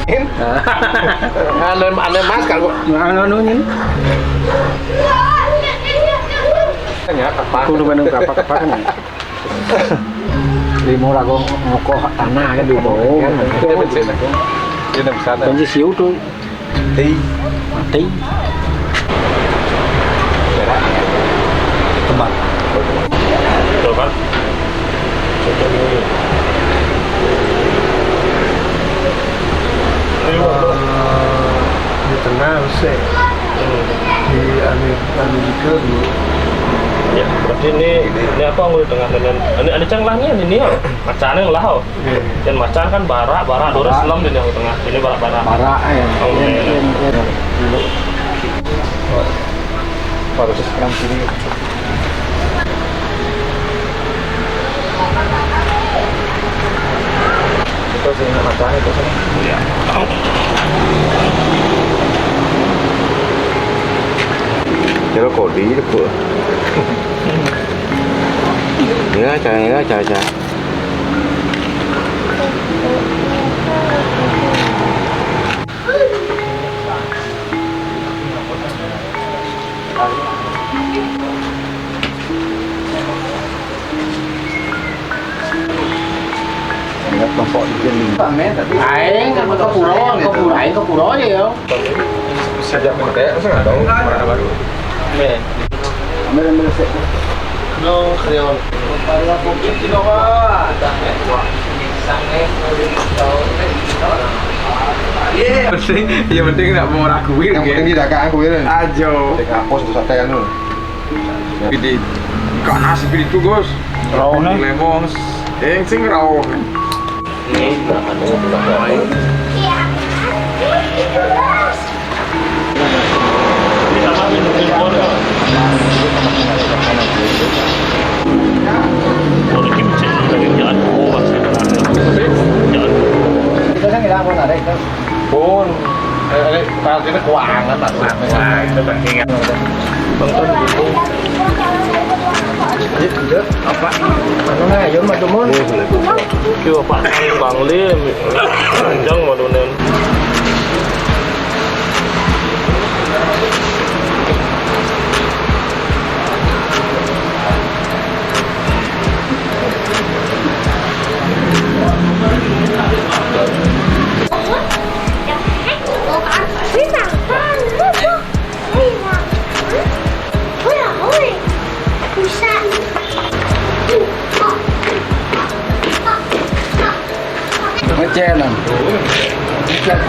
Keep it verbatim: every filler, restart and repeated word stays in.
Ane, ane Mas kalau nah, anu ini. Ya, apa? Kudu bandung apa apa kan. Limo lagu ngukuh tanah kan di bawah. Dia bensin aku. Dia ada sana. Bensin siu tuh. Mati. Mati. Kembang. Betul kan? Eh, di tengah sih. Di Amer-, Amerika dulu. Ya, berarti ini, ini apa yang di tengah? Dan ini, ini cang lah nih, ini ya. Macan yang lah. Iya. Dan macan kan barak, barak, terus barak. Selem di tengah. Ini barak-barak. Barak, ya. Oh, iya, iya, iya. Iya, iya. Harus sekarang sini. Itu sih, ini macan itu sih. Iya. Kira kodi itu. Ya, cang, ya, cang, cang. Aing ke pura, ke pura, aing ke pura aja ya. Sejak merdeka, saya nggak tahu kemana baru. Nih. Ambil, ambil, sih. No, Creole. Penting, yang penting nggak mau raguin. Yang penting tidak kaku ya. Ajo. Hapus satu sate kan dulu. Pidi ganas pidi itu, Gus. Raune. Lemon. Eh, sing raune. Kita kan tidak mau narik kan. Pun, eh, eh, kalau kita keuangan lah, sampai. Wah, itu penting. Nonton gitu. Ayo, apa? Anu, ayo, Mas Dumun. Yo, Pak Bang Lim. Panjang madunen. Ngecek, Nam. Ngecek.